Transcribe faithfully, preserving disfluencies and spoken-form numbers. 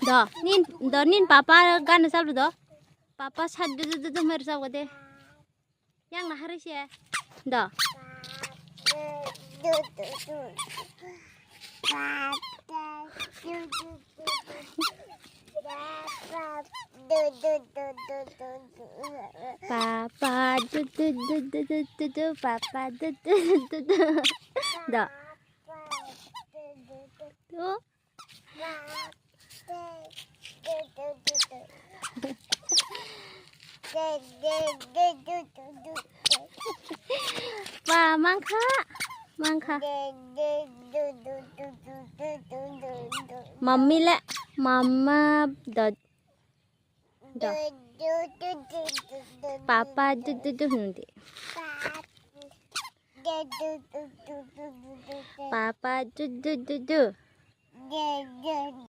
Do, nin, do, nin papa gana sabdo do. Papa sat du du du du mer sab gade. Yang na hari se. Do. Papa du du du du du du du, papa du du du du du. Do. Tu. Pa, mangkha, mangkha. Mummy le, mama do, do. Papa du du du hindi. Papa du du du du.